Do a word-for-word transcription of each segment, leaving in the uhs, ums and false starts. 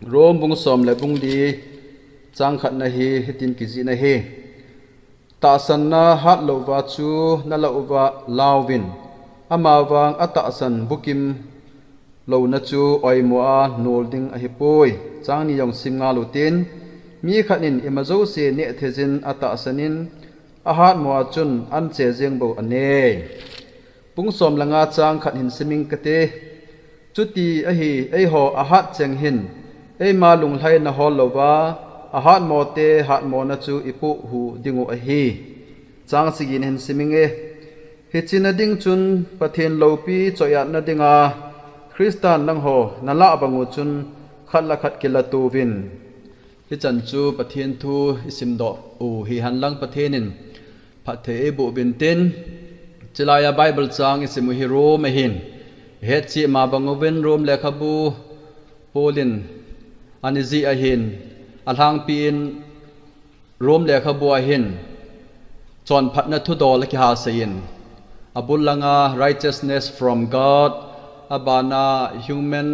Rom bung som le bung li chang khatna hi hitin kijihna hi. Tahsanna hat louva chu na la uva lauvin, amavang a tahsan bukim louna chu oimo a nol ding ahi poi. Chang ni jong sim ngal utin, mi khat in ima jouse neh thei jin a tahsan in, a hatmo a chun an che jeng bou a nei. Bung som le nga chang khat hin siming kate. Chuti ahi, eiho a hat cheng hin, eima lunglhaina hol louva, a hatmo te hatmona chu i puh hu ding u ahi. Chang sagi na hin siming e. Hichi na ding chun Pathen loupi choiatna dinga Christan nangho na lah bang u chun khat le khat kila tou vin. Hichan chu Pathen thu i simdoh u hi henlang Pathen in phatthei ei boh uvin tin, chulai a Bible chang i sim u hi Rom ahin. Hetchet ma bang uvin Rom lekhabu Paul in ana jih ahin, alhangpi in Rom lekhabu a hin chonphatna thudol a kiha seiyin, abul langa righteousness from God, abana human,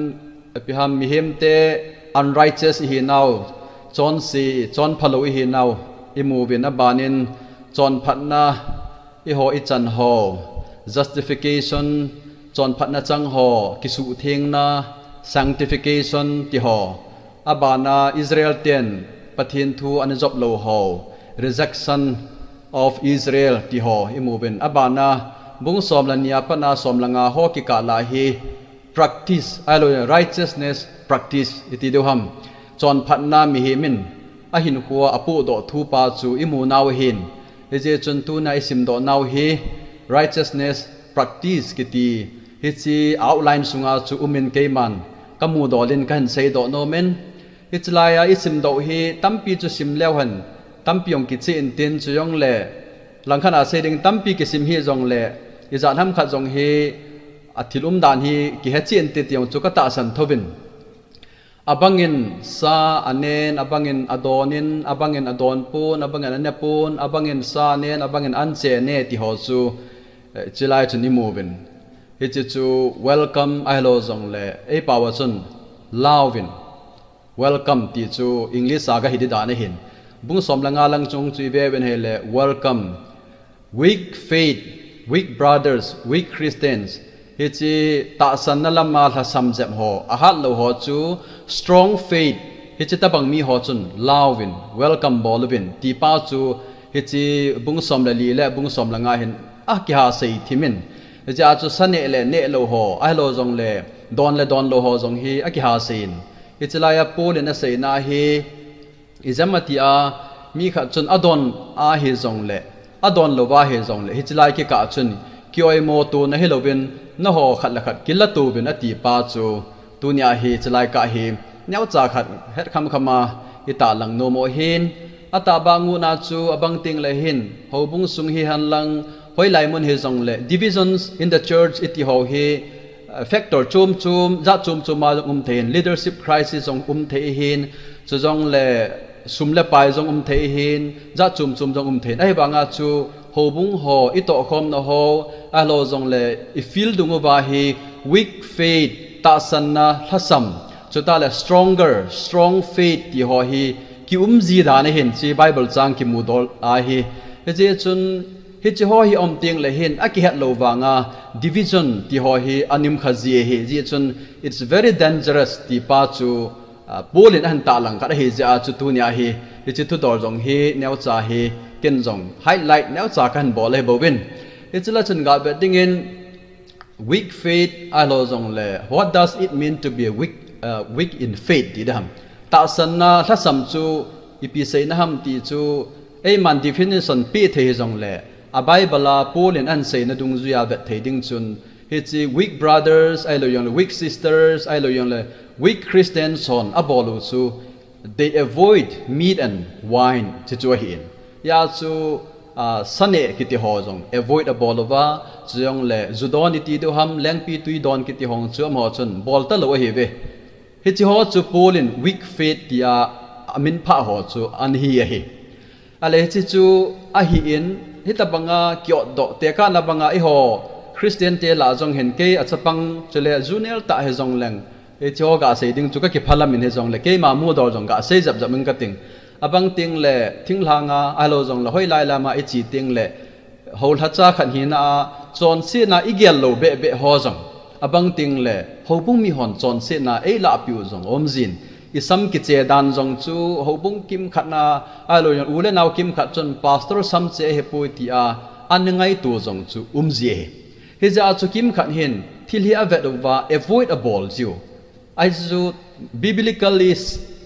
ipi ham, mihemte unrighteous ihinau, chonse, chonphalou ihinau i mu uvin, abanin chonphatna eiho i chan ho, justification, chonphatna chang ho, kisuhthengna, sanctification ti ho. Abana Israel ten Pathen thu ana jop lou ho, rejection of Israel ti ho i mu uvin. Abana bung som le ni a pat a som le nga ho kikah lah hi practice, ahilou le righteousness practice i ti diu ham. Chonphatna mihem in a hinkhoa a pohdoh thu pa chu i mu nau ahin. Hijeh chun tuna i simdoh nau hi righteousness practice kiti, hichi outline sunga chu um in keiman ka mudol in ka hin seidoh nom in. Hichi lai a i simdoh hi tampi chu sim leu hen, tampi jong kicheh in tin, chujongle langkhat a sei ding tampi kisim hih jongle, ijat ham khat jong hi a thil umdan hi kihe cheh in tin ti jong chu ka tahsan thouvin. Abangin sa anen, abangin adon in, abangin adon pon, abangin ane pon, abangin sa anen, abangin an che ne ti ho chu, eh, chulai chun i mu uvin. Hichi chu welcome ahilou jongle, ei pao a chun lauvin. Welcome ti chu English a ka hi di dan ahin. Bung som le nga lang chung chu i ve uvin ahile, welcome. Weak faith, weak brothers, weak Christians. Hichi tahsanna lama lhasam jep ho, a hatlou ho chu strong faith, hichi tabang mi ho chun lauvin, welcome bol uvin ti pa chu, hichi bung som le li le bung som le nga hin a kiha sei thim in. Hichi a chu sa neh le nehlou ho, ahilou jongle don le donlou ho jong hi a kiha sei in. Hichi lai a Paul in a seina hi, ijemma tia mi khat chun adon ahi jongle, adon louva ahi jongle, hichi lai kikah chun kioimo tona hilouvin, nangho khat le khat kila touvin ati pa chu, tunia hichi lai kah hi neocha khat het khamkham a i tahlang nom u ahin. Atahbeh nguna chu abang teng le hin, houbung sung hi henlang, hoilai mun hi jongle, divisions in the church i ti ho hi, uh, factor chom chom, jat chom chom a jong um thei in, leadership crisis jong um thei ahin, chujongle sum le pai jong um thei ahin, jat chom chom jong um thei in. Ahivanga chu houbung ho, i tohkhomna ho, ahilou jongle i field dung uva hi weak faith, tahsanna lhasam, chutah le stronger, strong faith ti ho hi kium ji dan ahin, hichi Bible chang kimudol ahi. Hijeh chun, hichi ho hi um teng le hin, a kihet lou vanga division ti ho hi a um kha ji ahi. Hijeh chun, it's very dangerous ti pa chu, ah, Paul in ahin tahlang khat ahi jeh a chu tunia hi, hichi thudol jong hi neocha hi, ken jong highlight neocha kahin bol ahi bouvin. Hichi la chun ga vet dingin, weak faith ahilou jongle, what does it mean to be a weak, uh, weak in faith ti ding ham. Tahsanna lhasam chu ipi seina ham ti chu, eiman definition pe thei hijongle, a Bible a Paul in ahin seina dungjuia vet thei ding chun, hichi weak brothers ahilou jongle, weak sisters ahilou jongle, weak Christians hon abol u chu, they avoid meat and wine, hichu ahin. Hia chu, ah, sa neh kiti ho jong avoid abol uva, chujongle ju don i ti diu ham, lengpitwi don kiti ho chu amaho chun bol talou ahiuve. Hichi ho chu Paul in weak faith tia amin phah ho chu ana hi ahi. Ahile hichi chu ahin, hitabanga kiotdoh tekahna banga eiho Christian te lah jong hin, kei a chapang chule ju nel tah hijongleng, Hiche ho gasei ding chu kakiphalam in hijongle, keima mudol jong gasei japjap ing kating. Abang tengle, thinglhanga, ahilou jongle, hoilai lama iche tengle, houlhacha khat hina a, chonsetna igel lou behbeh ho jong. Abang tengle, houbung mihon chonsetna eilahpeh u jong aumjin. Isam kiche dan jong chu, houbung kimkhat na, ahilou jong u le nao kimkhat chun, pastor sam che ahipoi tia, ana ngaito jong chu umji ahi. Hijeh a chu kimkhat hin, thil hi avet uva, avoid abol jiu. Ahi chu, biblically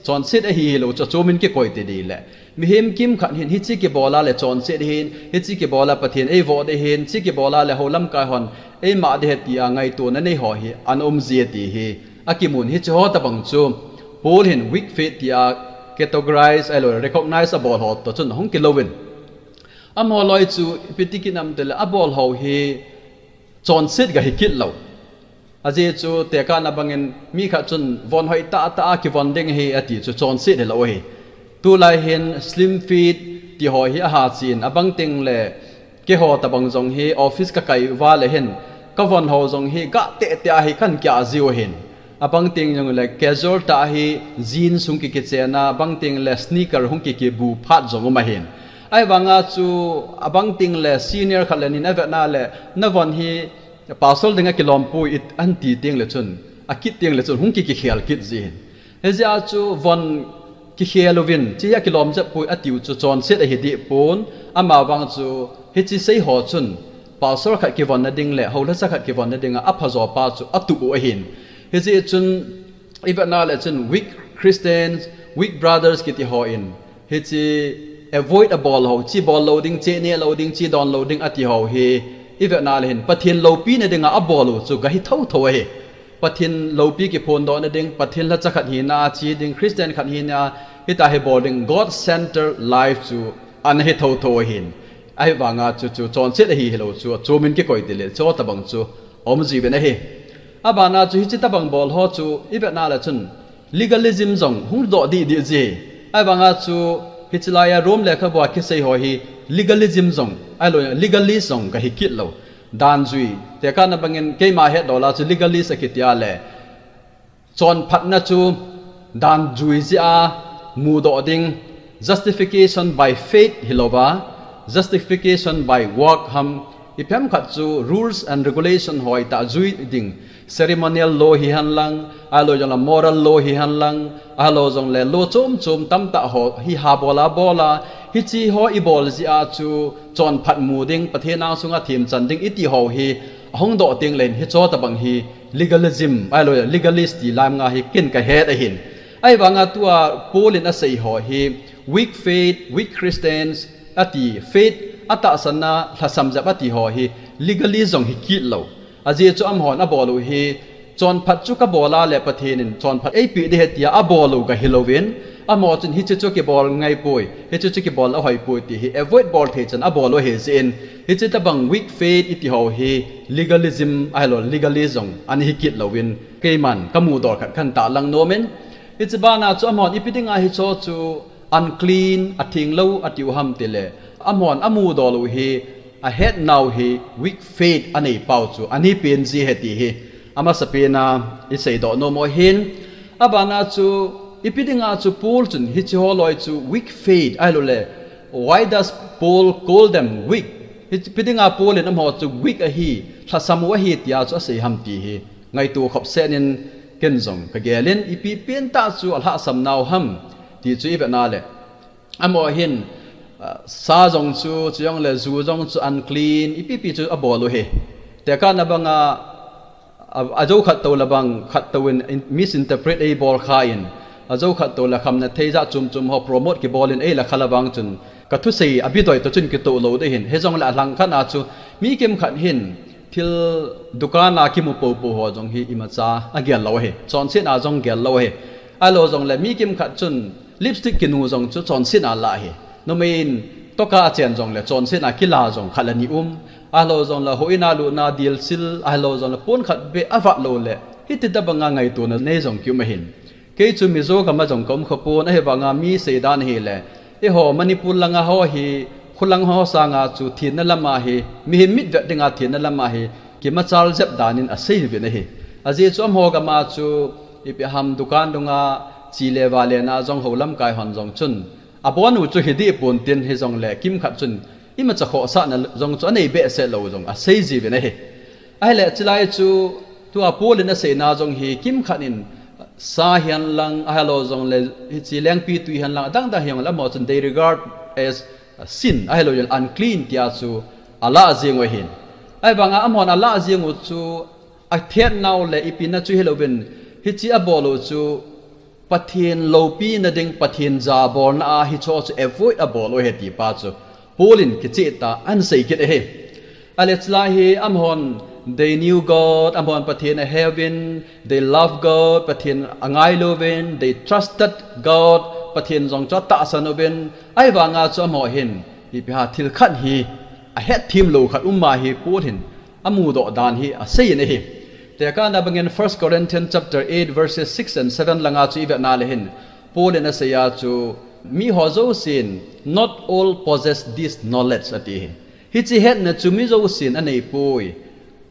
chonset ahi hilou chu, achomin kikoi ti ding le. Mihem kimkhat hin, hiche kibol a le chonset ahin, hiche kibol a Pathen eivoh ding ahin, hiche kibol a le houlamkai hon eimah ding ahi tia ngaitona nei ho hi, ana umji ti hi. Akimun hiche ho tobang chu, Paul hin weak faith tia categorize ahilou, recognize abol ho toh chun ahung kilouvin. Amaho loi chu ipi ti kit ham tile abol ho hi chonset gahi kit lou. Ajeh chu tekahna bangin mi khat chun von hoitah tah a kivon ding ahi ati chu chonset hilou ahi. Tulai hin slim fit ti ho hi ahachen, abang tengle keiho tobang jong hi office kakai uva le hin kavon ho jong hi gatehteh a hi kahin kia jiu ahin. Abang teng jongle casual tah hi jeans hung kikichen a, abang tengle sneaker hung kikibu phat jong um ahin. Ahivanga chu abang tengle senior khat le nin avetna le, navon hi pastor dinga kilom poi ahin ti tengle chun, akit tengle chun hung kikikhel kit ji ahin. Hijeh a chu von kikhel uvin, hiche hi akilom jep poi atiu chu chonset ahi dehpon, amavang chu hiche sei ho chun, pastor khat kivonna ding le houlhacha khat kivonna dinga aphajo pa chu atup u ahin. Hijeh chun, ivetna le chun weak Christians, weak brothers kiti hon, hiche avoid abol ho, hiche bol lou ding, hiche neh lou ding, hiche don lou ding ati ho hi, ivetna le hin Pathen loupina dinga abol u chu gahi thouthou ahi. Pathen loupi kiphondohna ding, Pathen lhacha khat hina a che ding, Christian khat hina a hitia hi bol ding, God centered life chu ana hi thouthou ahin. Ahivanga chu chu chonset ahi hilou chu, achomin kikoi tile, hiche ho tobang chu aumjiuvin ahi. Abana chu hiche tobang bol ho chu ivetna le chun legalism jong hung doh dehdeh ji. Ahivanga chu hiche laiya Rome lekhabua kisei ho hi legalism jong, ahilou, legalist jong gahi kit lou. Danjui, tekahna bangin keima hetdol a chu legalist akiti a le, chonphatna chu danjui jeh a mudoh ding, justification by faith hilouva, justification by work ham, ipi ham khat chu rules and regulation hoitah jui ding, ceremonial law hihen lang, ahilou jongle moral law hihen lang, ahilou jongle law chom chom tamtah ho hi habol a bol a, hiche ho ibol jeh a chu chonphat mu ding, Pathen angsunga themchan ding iti ho hi ahung doh tengle hin hiche ho tobang hi legalism, ahilou, legalist ti lam nga hi ken kahet ahin. Ahivanga tua Paul in asei ho hi weak faith, weak Christians ati, faith atahsanna lhasam jep ati ho hi legalist jong hi kit lou. Ajeh chu amahon abol u hi chonphat chu kabol a le Pathen in chonphat eipeh ding ahi tia abol u gahi louvin, amaho chun hiche chu kibol ngaipoi, hiche chu kibol ahoipoi ti hi avoid bol thei chan abol u ahijeh in, hiche tobang weak faith iti ho hi legalism ahilou, legalist jong ana hi kit louvin, keiman kamudol khat kahin tahlang nomin, hiche bana chu amahon ipi dinga hiche ho chu unclean, athenglou atiu ham tile, amahon amudol u hi, ahetnau hi weak faith anei pau chu ana hi pen ji ahi ti hi amasapen a iseidoh nom u ahin. Abana chu ipi dinga chu Paul chun hiche ho loi chu weak faith ahiloule, why does Paul call them weak? Ipi dinga Paul in amaho chu weak ahi, lhasam u ahi tia chu asei ham ti hi ngaito khopset in ken jong kagelin, ipi pentah chu alhahsam nau ham ti chu ivetna le, amaho hin, ah, sa jong chu, chujongle ju jong chu unclean, ipipi chu abol u ahi. Tekahna banga, a, ajou khat toule bang, khat touvin misinterpret eibol khan, ajou khat toule khamna thei jat chom chom ho promote kibol in eila khala vang chun, kathusei abidoi toh chun kitoh lou ding ahin. Hijongle alhangkhat a chu, mi kimkhat hin, thil dukan a kimu poupou ho jong hi imacha agel lou ahi. Chonsetna jong gel lou ahi. Ahilou jongle mi kimkhat chun lipstick kinu jong chu chonsetna lah ahi. Numei in tohkah achen jongle chonsetna kila jong khat le ni um. Ahilou jongle houin a lutna dilsil, ahilou jongle pon khat beh avat loule, hiti tobanga ngaitona nei jong kium ahin. Kei chu Mizo gam a jong kaum khapon, ahivanga mi seidan ahile, eiho Manipur langa ho hi, khulang ho sanga chu thenna lama hi, mihem mitvet dinga thenna lama hi kimachal jep dan in asei uvin ahi. Ajeh chu amaho gam a chu Ipi ham dukan dunga chi le va lena jong ho lamkai hon jong chun abon u chu hi dih pon tin, hijongle kimkhat chun imacha khohsahna jong chu anei behseh lou jong asei jiuvin ahi. Ahile chulai chu tua Paul in aseina jong hi kimkhat in sa hihen lang, ahilou jongle hiche lengpitwi hihen lang, adang dang hijongle amaho chun they regard as sin, ahilou jongle unclean tia chu alah jeng u ahin. Ahivanga amahon alah jeng u chu athetnau le ipi na chu hilouvin, hiche abol u chu Pathen loupina ding, Pathen jabolna a hicheho chu avoid abol u ahi ti pa chu Paul in kicheh tah a ahin sei kit ahi. Ahile chulai hi amahon they knew God, amahon Pathen aheuvin, they love God, Pathen angailu uvin, they trusted God, Pathen jong chu atahsan uvin, ahivanga chu amaho hin ipi ham thil khat hi ahetthem lou khat um ahi, Paul hin amudoh dan hi asei in ahi. Tekahna bangin First Corinthians chapter eight verses six and seven langa chu ivet na le hin, Paul in asei a chu, miho jousen, not all possess this knowledge ati ahi. Hiche hetna chu mi jousen anei poi.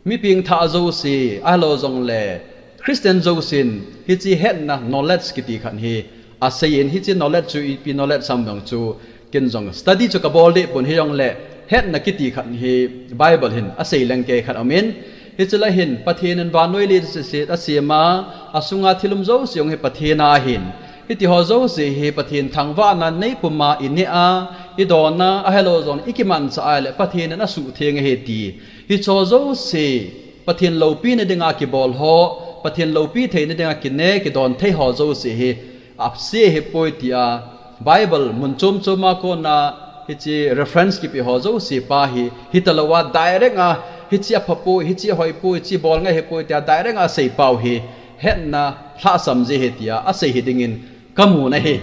Mi pengthah jouse, ahilou jongle Christian jousen hiche hetna knowledge kiti khat hi asei in, hiche knowledge chu ipi knowledge ham jong chu ken jong study chu kabol deh pon, hijongle hetna kiti khat hi Bible hin asei leng kei khat aumin, hiche lai hin Pathen in vannoi leiset asem a, asunga thil um jouse jong hi Pathen a ahin, hitiho jouse hi Pathen thangvahna neipum a ineh a, idon a, ahilou jong ikimanchah a ahile Pathen in asuhtheng ahi ti. Hicheho jouse Pathen loupina dinga kibol ho, Pathen loupi theina dinga kine kidon thei ho jouse hi ase ahipoi tia Bible mun chom chom a kona hiche reference kipe ho jouse pa hi, hitalouva direct a hiche aphapoi, hiche ahoipoi, hiche bol ngai ahipoi tia direct a asei pau hi hetna lhahsam jeh ahi tia asei hi dingin kamun ahi.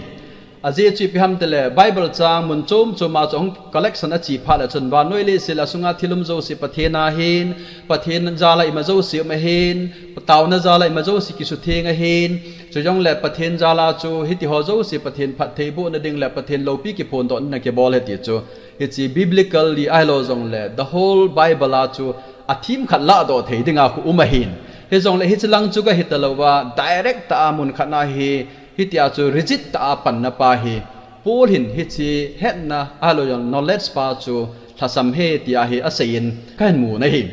Ajeh chu ipi ham tile Bible chang mun chom chom a chu ahung collection ache phat le chun vannoi leiset le asunga thil um jouse Pathen a ahin, Pathen jal a ima jouse um ahin, taona jal a ima jouse kisutheng ahin, chujongle Pathen jal a chu hitiho jouse Pathen phattheibohna ding le Pathen loupi kiphondohna kibol ahi ti chu, hiche biblically ahilou jongle the whole Bible a chu athim khat lahdoh thei dinga khu um ahin. Hijongle hiche lang chu gahitalouva direct tah a mun khat na hi, hitia chu rigid tah a panna pa hi, Paul hin hiche hetna ahilou jong knowledge pa chu lhasam ahi tia hi asei in kahin mun ahi.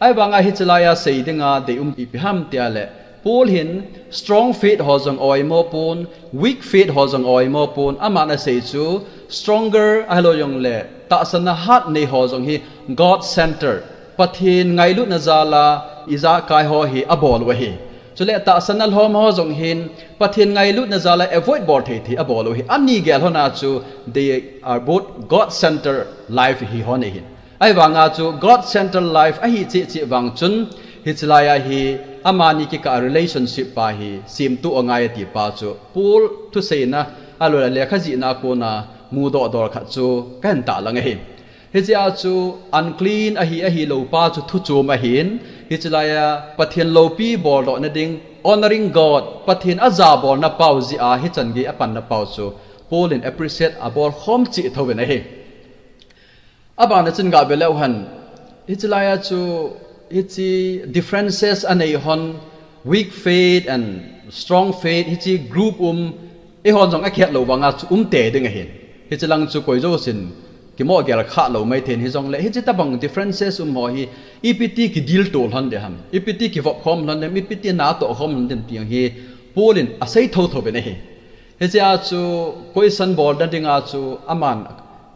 Ahivanga hiche laiya sei dinga deium ipi ham tile, Paul hin strong faith ho jong oimo pon, weak faith ho jong oimo pon, aman asei chu stronger ahilou jongle tahsanna hat nei ho jong hi God center, Pathen ngailutna jal a ijakai ho hi abol u ahi. Chule tahsanna lhom ho jong hin Pathen ngailutna jal a avoid bol thei thei abol u ahi. Ani gel hon a chu they are both God center life hi ho nei hin. Ahivanga chu God center life ahi cheh cheh vang chun, hiche laiya hi amani kikah relationship pa hi semtoh angai ati pa chu Paul thuseina ahilou le lekha jihna kona mudoh dol khat chu kahin tahlang ahi. Hichea chu unclean ahi ahilou pa chu thu chom ahin, hiche laiya Pathen loupi boldohna ding, honoring God, Pathen ajabolna pau jeh a hichan gei apanna pau chu Paul in appreciate abol khom cheh thouvin ahi. Abana chun gah ve leu hen, hiche laiya chu hiche differences anei hon, weak faith and strong faith, hiche group um, eihon jong akihet lou vanga chu um tei ding ahin. Hiche lang chu koi jousen kimoh gel khah lou mai thei in, hijongle hiche tobang differences um ho hi ipi ti kideal to lhon ding ham, ipi ti kivop khom lhon ding ham, ipi ti natoh khom lhon ding ham ti hi Paul in asei thotho uvin ahi. Hichea chu question bolna dinga chu aman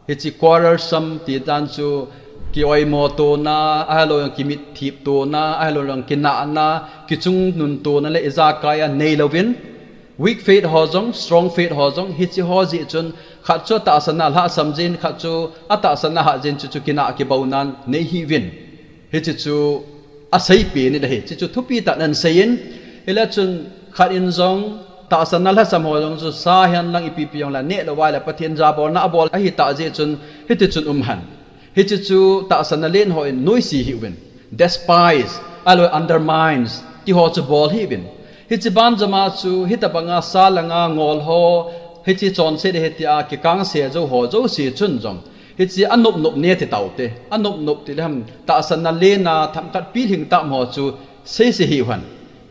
hiche quarrelsome ti dan chu kioimo tona, ahilou jong kimitthip tona, ahilou jong kinahna, kichungnun tona le ijakai a neilouvin, weak faith ho jong, strong faith ho jong, hiche ho jeh chun khat chu atahsanna lhahsam jin, khat chu atahsanna hat jin, chuchu kinah kibounan nei hih uvin. Hiche chu aseipen in ahi, hiche chu thupi tah in asei in, hile chun khat in jong tahsanna lhasam ho jong chu sa hihen lang ipi pi jongle neh lou ahile Pathen jabolna abol ahitah jeh chun hitichun um hen. Hiche chu tahsanna len hon noise hih uvin, despise, ahilou undermines, tiho chu bol hih uvin. Hiche banjom a chu hitobanga sa langa ngol ho, hiche chonset ahi tia kikangse jou ho jouse chun jong, hiche anop nop ne ti taute, anop nop tile ham, tahsanna lena themkhat pilhing tah ho chu seise hih uhen.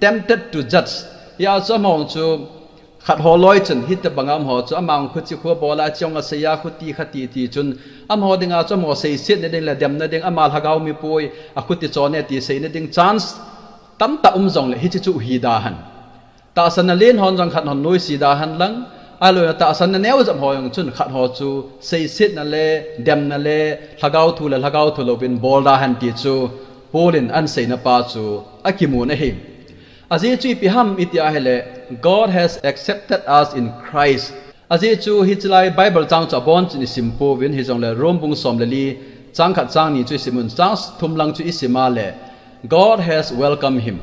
Tempted to judge, Hia chu amaho chu khat ho loi chun, hitobang amaho chu, amaho khuti khu abol a, chong asei a, khuti khati ti chun, amaho dinga chu amaho seisetna ding le demna ding, ama lhagao mipoi, akhuti chon e ti seina ding chance tamtah um jongle, hiche chu hi da hen. Tahsanna len hon jong khat hon noise da hen lang, ahilou tahsanna neo jep ho jong chun khat ho chu seisetna le, demna le, lhagao thu le lhagao thu louvin bol da hen ti chu Paul in ahin seina pa chu akimun ahi. Ajeh chu ipi ham iti ahile, God has accepted us in Christ. Ajeh chu hiche lai Bible chang chu abon chun isim pouvin, hijongle Rome bung som le li, chang khat chang ni chu isim un, chang thum lang chu isim a le, God has welcomed him.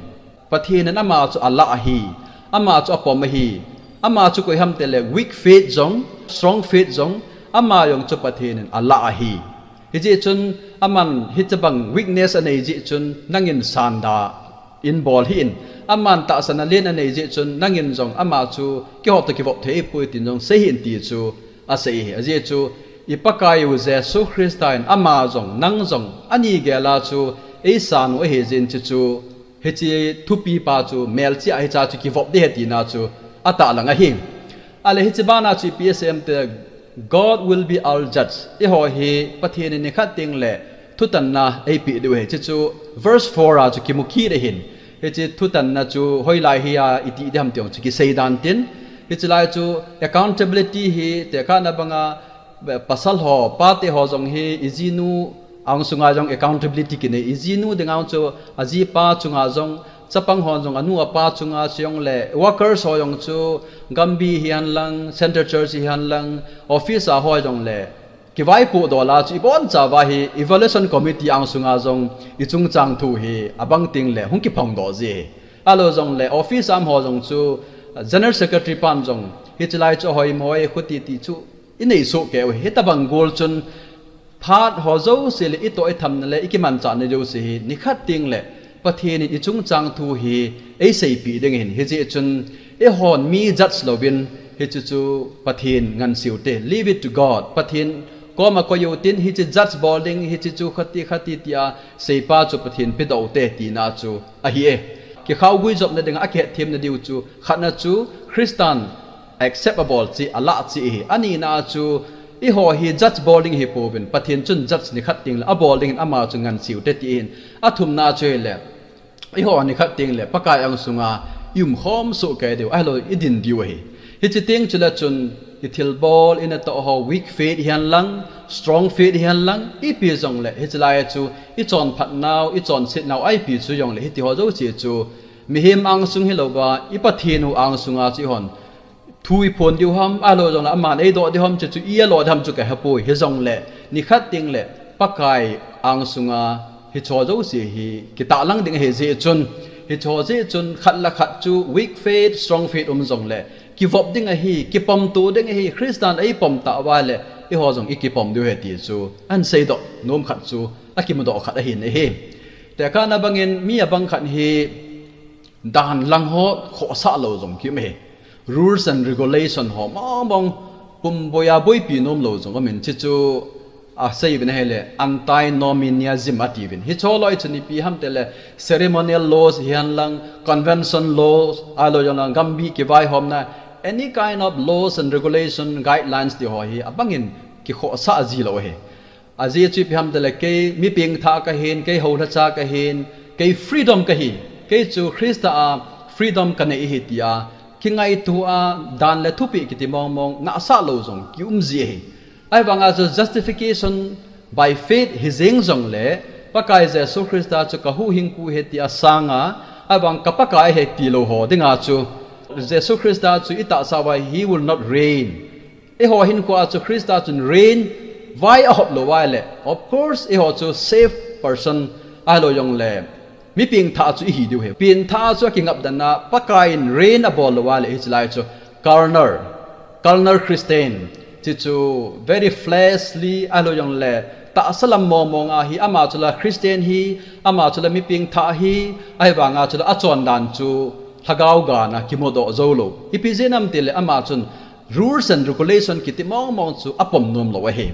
Pathen in ama chu alah ahi, ama chu apom ahi, ama chu koi ham tile weak faith jong, strong faith jong, ama jong chu Pathen in alah ahi. Hijeh chun aman hitobang weakness anei jeh chun nangin sanda in bol hih in, aman tahsanna len anei jeh chun nangin jong ama chu kihou toh kivop thei ahipoi tin jong sei hih in ti chu asei ahi. Ajeh chu i Pakai u Jesu Christa in ama jong nang jong ani gel a chu eisan u ahi jeh in, chuchu hiche thupi pa chu melchih a hiche a chu kivop ding ahi tina chu atahlang ahi. Ahile hiche bana chu ipi asei em tile, God will be our judge. Eiho hi Pathen in nikhat tengle thutanna eipeh diu ahi. Chuchu verse four a chu kimu kit ahin. Hiche thutanna chu hoilai hia iti ding ham ti jong chu kisei dan tin, hiche lai chu accountability hi tekahna banga pasal ho, pate ho jong hi ijinu angsunga jong accountability kinei, ijinu dinga chu ajipa chunga jong, chapang hon jong anu apa chunga, chujongle workers ho jong chu Gambih hihen lang, Centre Church hihen lang, office a ho jongle kivaipoh dol a chu ibonchauva hi evaluation committee angsunga jong ichungchang thu hi abang tengle hung kiphongdoh ji ahi. Ahilou jongle office a umho jong chu General Secretary pan jong hiche lai chu ahoimo e, khuti ti chu inei soh kei u ahi. Hitobang gol chun phat ho jouse le itoh ithamna le ikimanchahna jouse hi nikhat tengle Pathen in ichungchang thu hi eiseipeh ding ahin. Hijeh chun eihon mi judge louvin hiche chu Pathen ngansei u te, leave it to God. Pathen koma koi u tin, hiche judge bol ding, hiche chu khati khati tia seipa chu Pathen pedoh u te tina chu ahi e. Kikhaogui jopna dinga akihetthemna diu chu khatna chu Christan accept abol cheh, alah cheh ahi. Anina chu eiho hi judge bol ding ahipouvin, Pathen chun judge nikhat tengle abol dingin ama chu ngansei u te ti ahin. Athumna chu hile, eiho nikhat tengle Pakai angsunga iumkhom soh kei diu, ahilou idin diu ahi. Hiche teng chule chun ithilbol, inatoh ho, weak faith hihen lang, strong faith hihen lang, ipi jongle hiche lai chu ichonphatnau, ichonsetnau, ipi chu jongle hitiho jouse chu mihem angsung hilouva i Pathen u angsunga chu eihon thu iphon diu ham, ahilou jongle aman eidoh diu ham, chuchu ialoh diu ham chu kahepoi. Hijongle nikhat tengle Pakai angsunga hicheho jouse hi kitahlang ding ahijeh chun, hicheho jeh chun khat le khat chu weak faith, strong faith um jongle kivop ding ahi, kipomto ding ahi, Christan eipom tah uva le eiho jong ikipom diu ahi ti chu ahin seidoh nom khat chu akimudoh khat ahin ahi. Tekahna bangin mi abang khat hi dan lang ho khohsah lou jong kium ahi. Rules and regulation ho mong mong pumboiya boipi nom lou jong umin, chuchu aseiuvin ahile antinomianism atiuvin. Hicheho loi chun ipi ham tile ceremonial laws hihen lang, convention laws, ahilou jongle Gambih kivaihomna, any kind of laws and regulation, guidelines ti ho hi abangin kikhohsah ji lou ahi. Ajeh chu ipi ham tile kei mi pengthah kahin, kei houlhacha kahin, kei freedom kahi, kei chu Christa a freedom kanei ahi tia kingaito a, dan le thupeh kiti mong mong nahsah lou jong kium ji ahi. Ahivanga chu justification by faith hijeng jongle Pakai Jesu Christa chu kahuhhingpu ahi tia sanga, ahivang ka Pakai ahi tilou ho dinga chu Jesu Christa chu itahsa uva he will not reign. Eiho hinkhoa chu Christa chun reign vai ahop lou uva ahile, of course eiho chu saved person ahilou jongle mi pengthah chu ihi diu ahi. Pengthah chu akingapdan a Pakai in reign abol lou uva ahile hiche lai chu carnal, carnal Christian, chuchu very fleshly ahilou jongle tahsa lam mong mong a hi, ama chu la Christian hi, ama chu la mi pengthah hi, ahivanga chu la achondan chu lhagao gana kimudoh joulou. Ipi jeh ham tile ama chun rules and regulation kiti mong mong chu apom nom lou ahi.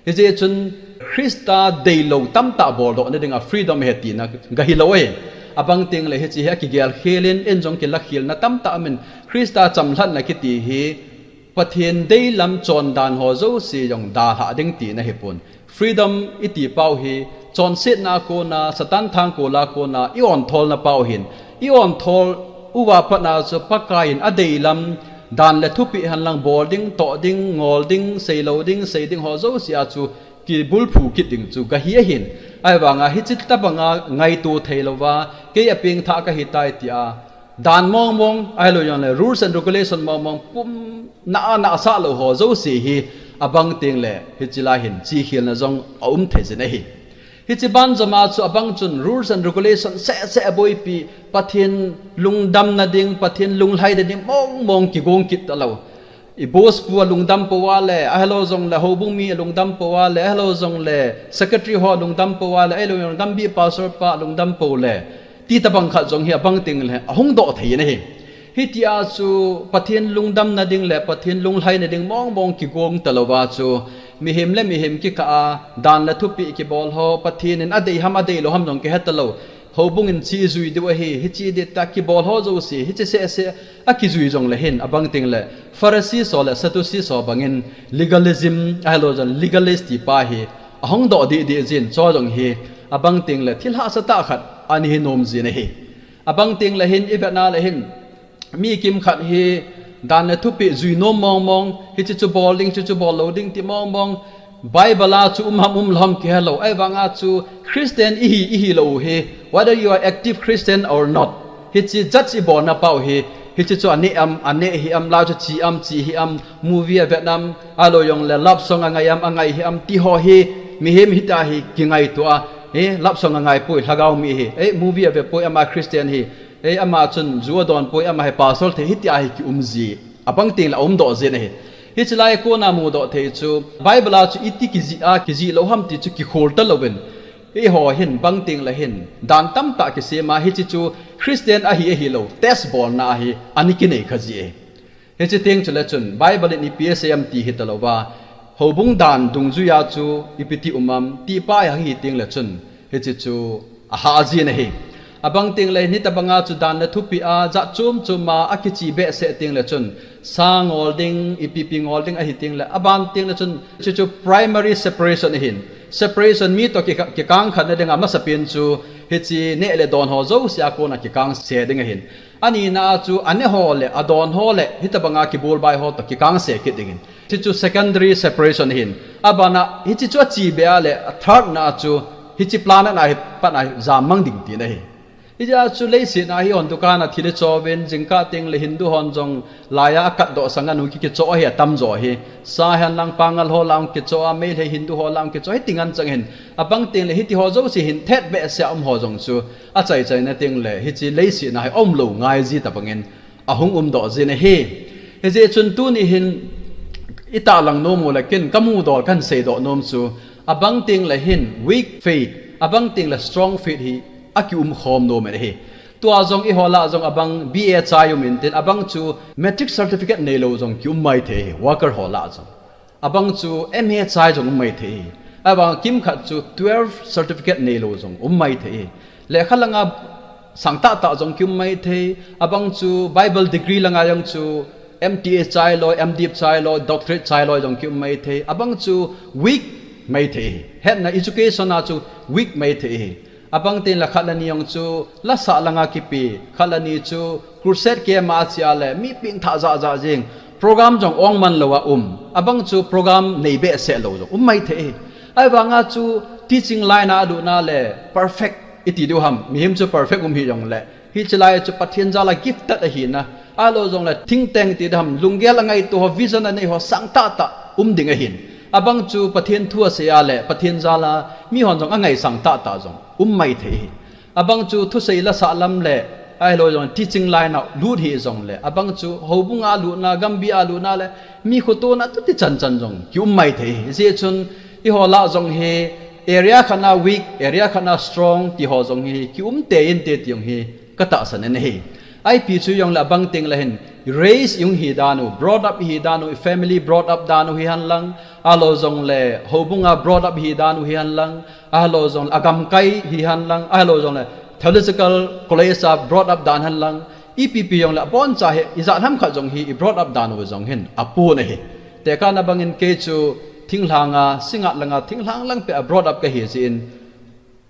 Hijeh chun Christa deilou tamtah boldohna dinga freedom ahi tina gahilou ahi. Abang teng le hiche hi akigel khel in, in jong kila khel na tamtah amin. Christa chamlhatna kiti hi Pathen deilam chondan ho jouse jong dalhah ding tina ahipon. Freedom iti pau hi chonsetna a kona, Satan thangkol a kona i-on tholna pau ahin. I-on thol uva pat a chu Pakai in adeilam dan le thupeh henlang bol ding, toh ding, ngol ding, seilou ding, sei ding ho jouse a chu kibulphu kit ding chu gahi ahin. Ahivanga hiche tobanga ngaito theilouva, kei apengthah kahitai tia dan mongmong, ahilou jongle rules and regulation mongmong pum na a nahsah lou ho jouse hi abang teng le hiche lai hin chekhelna jong aum thei jin ahi. Hiche banjom a chu abang chun rules and regulation sehseh aboipi, Pathen lungdamna ding, Pathen lunglhaina ding mongmong kigong kit talou. I boss pu alungdam pouva le, ahilou jongle houbung mi alungdam pouva le, ahilou jongle secretary ho alungdam pouva le, ahilou jongle gambi pastor pa alungdam pou le, ti tobang khat jong hi abang teng le ahung doh thei in ahi. Hitia chu Pathen lungdamna ding le Pathen lunglhaina ding mongmong kigong talouva chu mihem le mihem kikah a dan le thupeh kibol ho, Pathen in adei ham adeilou ham jong kihe talou, houbung in chejui diu ahi, hiche ding tia kibol ho jouse hiche sehseh akijui jongle hin abang teng le Pharisee ho le Sadducee ho bangin legalism, ahilou jongle legalist ti pa hi ahung doh dehdeh jin, chu jong hi abang teng le thil hahsa tah khat ana hi nom jin ahi. Abang teng le hin ivet na le hin mi kimkhat hi dan le thupeh jui nom mongmong, hiche chu bol ding, chuche chu bol lou ding ti mongmong, Bible a chu um ham umlou ham kihelou, ahivanga chu Christian ihi, ihilou u hi, whether you are active Christian or not, hiche judge ibolna pau hi, hiche chu aneh am, aneh hih am, lau chu che am, che hih am, movie avet am, ahilou jongle love song angai am, angai hih am ti ho hi, mihem hitia hi kingaito a, love song angaipoi, lhagao mi ahi, movie avepoi, ama Christian ahi, ama chun ju adonpoi, ama hi pastor thei, hitia hi kium ji, abang teng le aumdoh jin ahi. Hiche lai a kona mudoh thei chu Bible a chu iti kijih a kijih lou ham ti chu kikhol talouvin, eiho hin bang teng le hin dan tamtah kisem a, hiche chu Christian ahi ahilou test bolna ahi, ana kinei kha ji ahi. Hiche teng chule chun Bible in ipi asei am ti hitalouva, houbung dan dungjuia chu ipi ti um am ti pa hi ahung hi teng le chun, hiche chu ahah jin ahi. Abang teng le hin hitobanga chu dan le thupeh a jat chom chom a akiche behseh teng le chun, sa ngol ding, ipi ipi ngol ding ahi teng le, aban teng le chun, chuche chu primary separation ahin. Separation, mi toh kikah, kikang khatna dinga masapen chu hiche neh le don ho jouse a kona kikangse ding ahin. Anina a chu aneh ho le adon ho le hitobanga kibolbai ho toh kikangse kit dingin, hiche chu secondary separation ahin. Abana hiche chu ache be a le, a third na a chu hiche plan a hi pat a jammang ding tina ahi. Hijeh a chu leiset a hi hon dukan a thil ichouvin, jingkah teng le Hindu hon jong laiya akatdoh sanga nu ki, kichoh ahi atamjo hi. Sa henlang Pangal ho lah a kichoh a, Meitei Hindu ho lah a kichoh, hiti ngen chang ahin. Abang teng le hitiho jouse hin thet behseh a um ho jong chu achaichaina teng le hiche leiset a hi aumlou ngai ji tobangin ahung umdoh jin ahi. Hijeh chun tuni hin itahlang nom u le ken kamudol kahin seidoh nom chu, abang teng le hin weak faith, abang teng le strong faith hi akium khom nom in ahi. Tua jong eiho lah jong abang B A chai um intin, abang chu matric certificate neilou jong kium maithei ahi, worker ho lah jong. Abang chu M A chai jong um maithei ahi. Abang kimkhat chu twelve certificate neilou jong um maithei ahi. Lekha langa sangtahtah jong kium maithei. Abang chu Bible degree langa jong chu M T A chailoi, M Div chailoi, doctorate chailoi jong kium maithei. Abang chu weak maithei ahi. Hetna education a chu weak maithei ahi. Abang teng le khat le ni jong chu lasah langa kipe, khat le ni chu crusade camp a achea le mi pengthah jahjah jeng, program jong ong manlou a um, abang chu program nei behseh lou jong um maithei ahi. Ahivanga chu teaching line a alutna le perfect iti diu ham, mihem chu perfect um hih jongle, hiche lai chu Pathen jal a gifted ahina, ahilou jongle thingteng ti diu ham, lunggel angaito ho, vision anei ho sangtahtah um ding ahin. Abang chu Pathen thu asei a le Pathen jal a mihon jong angaisang tahtah jong um maithei ahi. Abang chu thusei lasah lam le, ahilou jong teaching line a lut hih jongle, abang chu houbung a lutna, gambi a lutna le mi khotona tuti chanchan jong kium maithei ahi. Hijeh chun eiho lah jong hi area khat na weak, area khat na strong tiho jong hi kium tei inte ti jong hi katahsan in ahi. Ipi chu jongle abang teng le hin race ihung hi dan u, brought up ihi dan u, family brought up dan u hihen lang, ahilou jongle houbung a brought up ihi dan u hihen lang, ahilou jongle agamkai hihen lang, ahilou jongle Theological College a brought up dan hen lang, ipi pi jong le abon cha hi, ijat ham khat jong hi, i brought up dan u jong hin, apun ahi. Tekahna bangin kei chu thinglhang a, singat lang a, thinglhang lang peh a brought up kahi jeh in,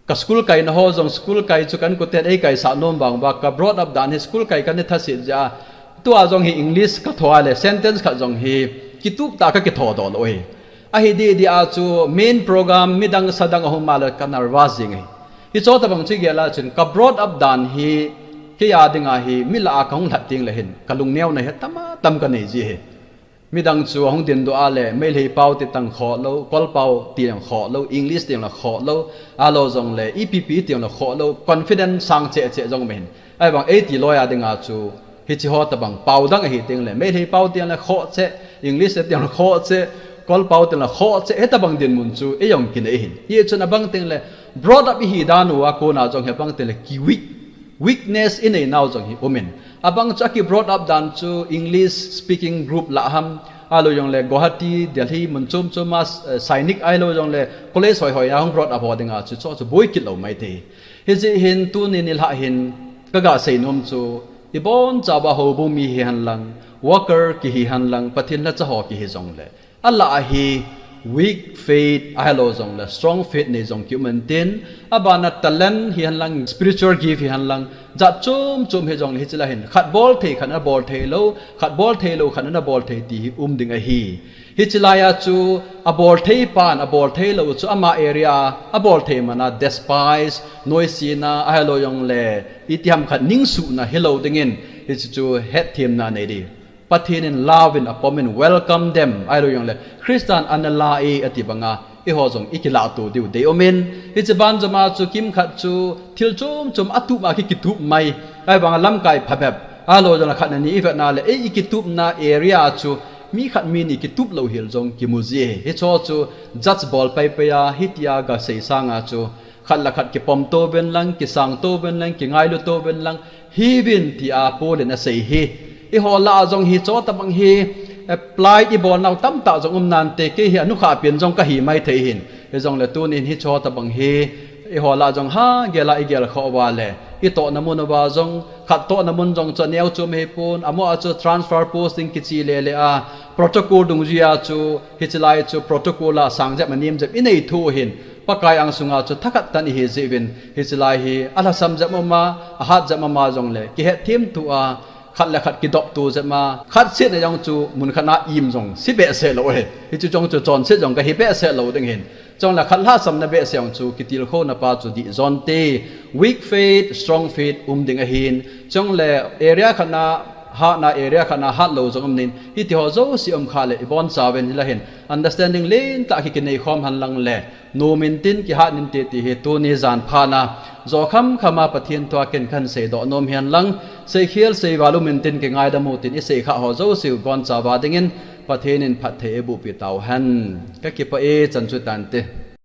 ka school kaina ho jong school kai chu kan koten ei kaisah nom vang uva, ka brought up dan hi school kai kana thasit jeh a, tua jong hi English ka tho a le sentence khat jong hi kitup tah a ka kitho doh lou ahi. Ahi dih dih a chu main program midang sa dang ahung um a le ka nervous jing ahi. Hiche tobang chu gel a chun ka brought up dan hi kei a ding a hi mi lah a ka hung lhat teng le hin ka lungneona hi tam a tam ka nei ji ahi. Midang chu ahung dindoh a le, Meitei pao ti teng khoh lou, Kol pao ti teng khoh lou, English ti teng le khoh lou, ahilou jong le, ipi pi ti teng le khoh lou, confidence sang cheh cheh jong um ahin. Ahivang eiti loi a ding a chu, hiche ho tobang pao dang ahi teng le, Meitei pao ti teng le khoh cheh, English ti teng le khoh cheh, Kol pao ti teng le khoh cheh, hitobang dinmun chu, ei jong kinei ahin. Hichun abang teng le, brought up ihi dan u a kona jong hibang teng le, ki weak, weakness inei nau jong hi um in. Abang chu aki brought up dan chu English speaking group lah ham, ahilou jong le Guwahati, Delhi, mun chom chom a, eh, Sainik ahilou jong le college hoi hoi a hung brought up ho ding a chu, chu, chu boi kit lou mai thei. Hijeh hin tuni nilhah hin ka ga sei nom chu, ibon chauva houbung mi hihen lang, worker kihi hen lang, Pathen lhacha ho kihi jong le, alah a hi weak faith ahilou jong le strong faith nei jong ki um in tin, abana talent hihen lang, spiritual gift hihen lang, jat chom chom hi jong le hiche lai hin, khat bol thei khat in abol thei lou, khat bol thei lou khat in abol thei ti hi um ding ahi. Hiche lai a chu abol thei pan abol thei lou chu ama area a abol thei man a despise, noisena, ahilou jong le itiham khat ningsuhna hilou ding in, hiche chu hetthemna nei ding. Pathen in love in apom in welcome them, ahilou jong le Christan ana la e ati bang a, eiho jong ikilah to diu dei um in, hiche banjom a chu kimkhat chu thil chom chom atup a ki, kitup mai, ahivang a lamkai phabep, ahilou jong le khat na ni ivet na le, ei ikitupna area chu mi khat mi ni kitup lou hel jong kimu ji e. Hiche chu judge bol pai pai a, hitia ga sei sang a chu, khat le khat kipom to uvin lang, kisang to uvin lang, kingailu to uvin lang, hiuvin tia Paul in asei hi. Eiho lah a jong hiche tobang hi apply ibol nau tamtah jong um nante, kei hi anukhah pen jong kahi mai thei hin. Hijong le tunin hiche tobang hi eiho lah a jong ha gel a igel khah uva le, itohna mun uva jong, khat tohna mun jong chu aneo chom hipon, amaho a chu transfer posting kiche le le a, protocol dungjui a chu, hiche lai chu protocol a sang jep a nem jep inei thu hin, Pakai angsunga chu thakhat tah in ihi jeh uvin, hiche lai hi alhasam jep um a, ahat jep um a jong le, kihetthem to a, khat le khat kidop to jep a, khat seh na jong chu mun khat na im jong si behseh lou ahi. Hiche jong chu chonset jong kahi behseh lou ding hin. Chule khat lhahsamna behseh jong chu kitilkhouna pa chu dih jon te, weak faith, strong faith um ding ahin. Chule area khat na hatna, area khat na hat lou jong um in, hiti ho jouse um khah le ibon chauvin hilai hin understanding lentah a kikinei khom hen lang le, nom in tin, kihat in te ti hi tuni jan phat na, jo kham kham a Pathen thu a ken kahin seidoh nom hihen lang, seikhel seival um in tin, kingaidam u tin, isei khah ho jouse u ibon chauva dingin Pathen in phatthei eiboh peh tauhen. Kakipah e, chan chu tante.